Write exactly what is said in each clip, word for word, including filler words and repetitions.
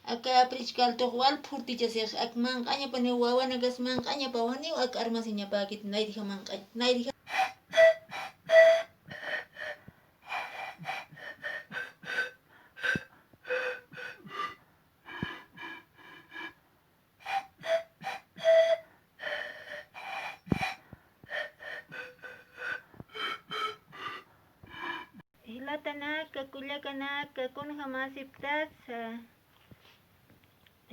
Aka Aprichkaltux wal phurtichasix, ak manq'añapaniw wawanakas manq'añapaw, janiw ak armasiñapäkit, nayrija manq'añ, nayrija. Jilatanaka, kullakanaka, kunjamasiptasa.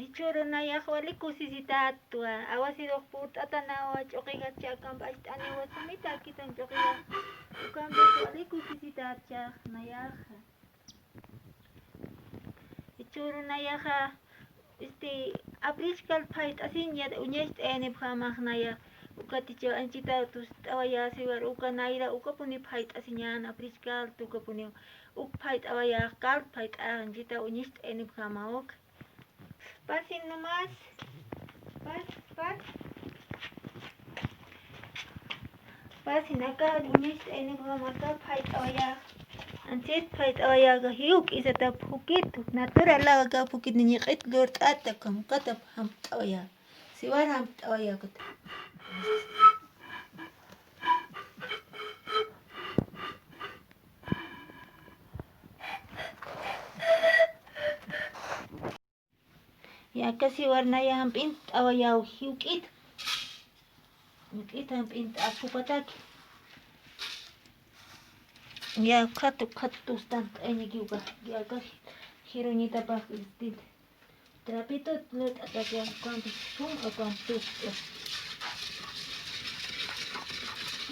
Jichhüru nayax wali kusisitätwa, awasirux purt'atanawa, ch'uqixas ch'akamp acht'aniwa, sumitäkitan ch'uqixas, ukampi wali kusisitätchax nayaxa. Jichhüru nayaxa, este, Aprichkal phayt'asiñ yat uñacht'ayanipjamax naya, ukaticha anchita tust'awaya siwar, uka nayra, ukapuni phayt'asiñan Aprichkal, ukapuni uk phayt'awaya, kal phayt'a, anchita uñacht'ayanipjama uk. Pasin nomás. Pas, pas. Pasin aka uñacht'ayanipjama aka phayt'awaya. Anchit phayt'awaya aka jiwk'isata phukit, natural lawa aka phukit ñiq'it lurt'ata, kamkata jampt'awaya. Siwar jampt'awaya aka. Ya, aka siwar naya jamp'int'awayaw jiwk'it. Jiwk'it jamp'int'at jupataki. Ya, ukat, ukat tustant'añaki uka. Ya, aka jiruñitapax distinto. Trapito lurt'ataki ukampi sum, ukampi tust'a.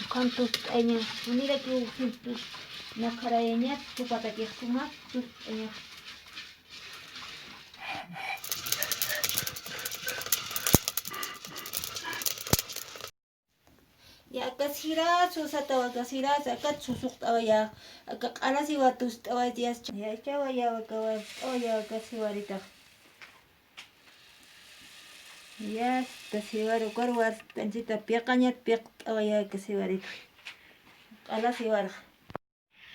Ukampi tust'aña. Uniraki ukampi tust'a. Nakarayaña, jupataki suma tust'aña. Ya, aka sirasu satawa, aka sirasu, aka susuqt'awaya, aka q'ala siwa tust'awaya, ya, chawaya, aka warst'awaya, aka siwaritax. Ya, aka siwar, ukar warst'añchita piqañat piqt'awaya, aka siwaritax. Q'ala siwarax.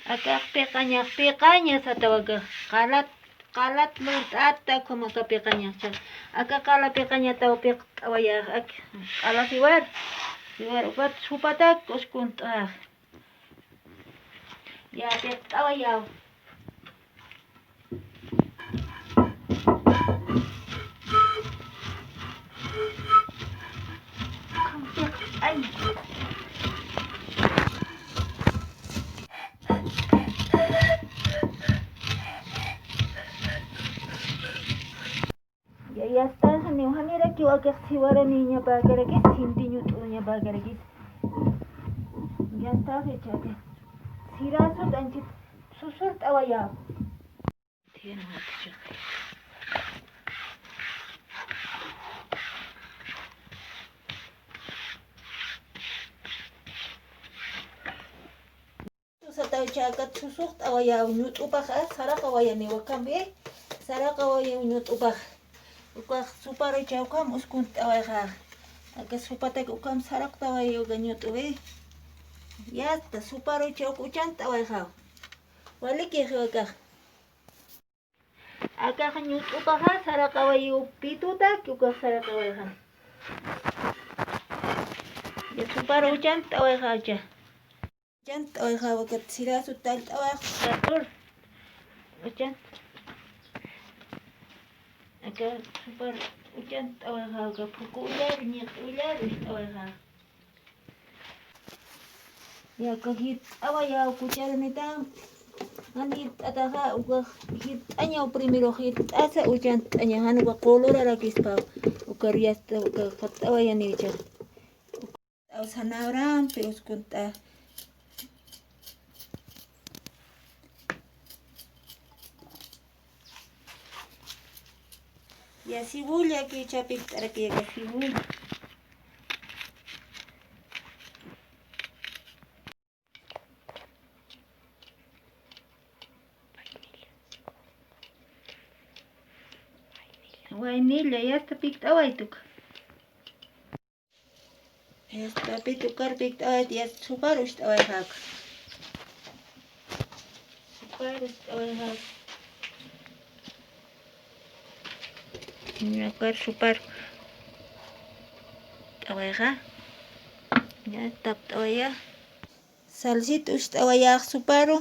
Akax piqañax, piqaña satawa akax. Qalat, qalat lurt'ata ukham aka piqañaxcha. Aka qala piqañataw piqt'awayax, ak qala siwar. Siwar ukat supatak uskunt'ax. Ya, piqt'awayaw. Ya, ya está, janiw, janirakiw akax siwaraniñapäkarakis, sinti ñut'uñapäkarakis. Ya está, fecha, aka sirasut anchit susurt'awayaw. Tusatawcha aka susuqt'awayaw ñut'upaxa, saraqawayaniwa ukampi, saraqawayaw ñut'upax. Ukax suparucha ukham uskunt'awayxa. Aka supatak ukham saraqtawayaw uka ñut'uwi. Yasta, suparucha uk uchant'awayxa. Walikixiw akax. Akax ñut'upaxa saraqawayiw pituta, ukax saraqawayxa. Ya, supar uchant'awayxa ucha. Uchant'awayxa, ukat sirasu tallt'awayxa, katur. Uchant. Aka supar uchant'awayxa, uka phuku ullar, ñiq ullar, ucht'awayxa. Yaka jirt'awayaw kucharunita, jan jirt'ataxa, ukax jirt'añaw primero, jirt'asa uchant'aña, jan uka colorarakispa, ukar yasta, uka jirt'awayanicha. Aw, zanahoriampi uskunt'a. Ya, cebolla, kichapik t'araki aka cebolla. Vainilla, yasta pikt'awaytuka. Yasta pitukar pikt'awayt, yasta supar ucht'awayxak. Supar ucht'awayxak. Ñuqar suparu. T'awayxa. Ya, tapt'awaya. Salsita ucht'awayax suparu.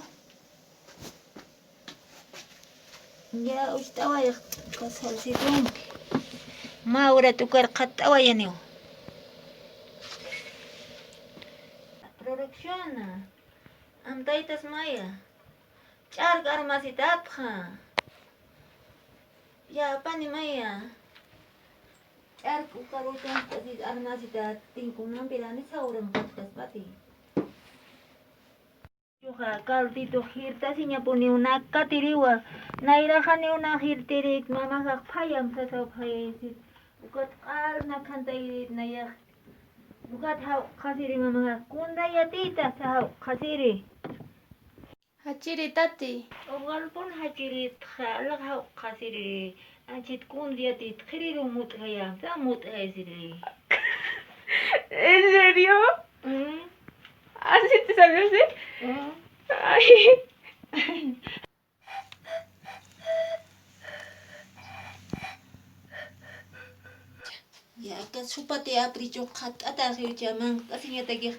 Ya, ucht'awayax salsitumpi. Mä urat ukar qhatt'awayaniw. Producción, amtaytas maya. Ch'ark armasitapxa. Ya, apani maya. Ch'ark ukarutan armasitat tinkunampirani sawram kachkaspati. Yuqa caldito jirtasiñapuniw nakkatiriwa. Nayraxaniw na jirtirit, mamaxax phayam sasaw phayaysit. Ukat q'al nakhantayrit nayax. Ukat jawqasiri mamaxax. Kundayatita sa jawqasiri. Jachiri tati. Ugalpun jachiritxa, alax jawqasiri. Anchit kundiatit qhiriru mut'jayam, sa mut'jaysiri. ¿En serio? Mm. ¿Así sí te salió así? Mm. Ay. Ya, aka supati aprichux qhatt'ataxiw, cha manq'asiñatakix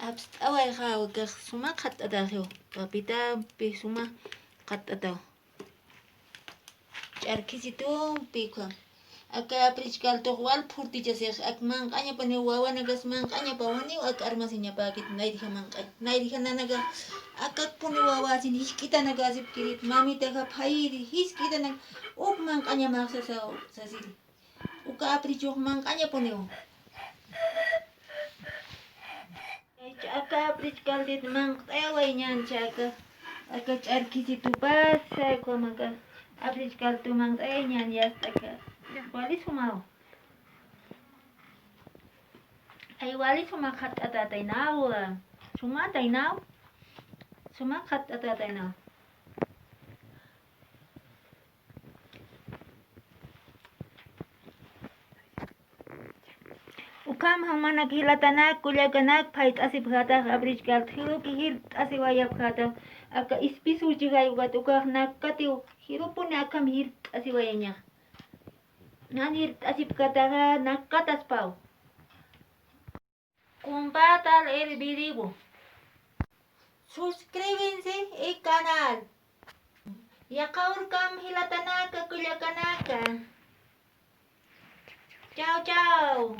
apst'awayxaw, akax suma qhatt'ataxiw. Papitampi suma qhatt'ataw. Ch'arkisitumpi ukham. Aka aprich caldux wal phurtichasix, ak manq'añapuniw wawanakas manq'añapawaniw, ak armasiñapäkit nayrija manq'añ. Nayrija nanaka, akakpuniw wawasin jisk'itanakasipkirit, mamitaxa phayiri, jisk'itanak, uk manq'añamax sasaw, sasiri. Uka aprichux manq'añapuniw. Aka aprich caldit manq't'ayaway ñan chaka. Aka ch'arkisitupasa, ukham aka aprich caldo manq't'ayay ñan yast'aka. Wali sumaw. Ay, wali suma qhatt'atataynaw. Sumataynaw. Suma qhatt'atataynaw. Ukham jumanak jilatanak, kullakanak, phayt'asipxätax aprich caldot, jiruki jirt'asiwayapxätax, aka ispisuw chijay ukat, ukax nakkatiw, jirupuni akham jirt'asiwayañax. Jan jirt'asipkataxa, nakkataspaw. Compartan el video. Suscríbense el canal. Yaqha urkam jilatanaka, kullakanaka. Chao, chao.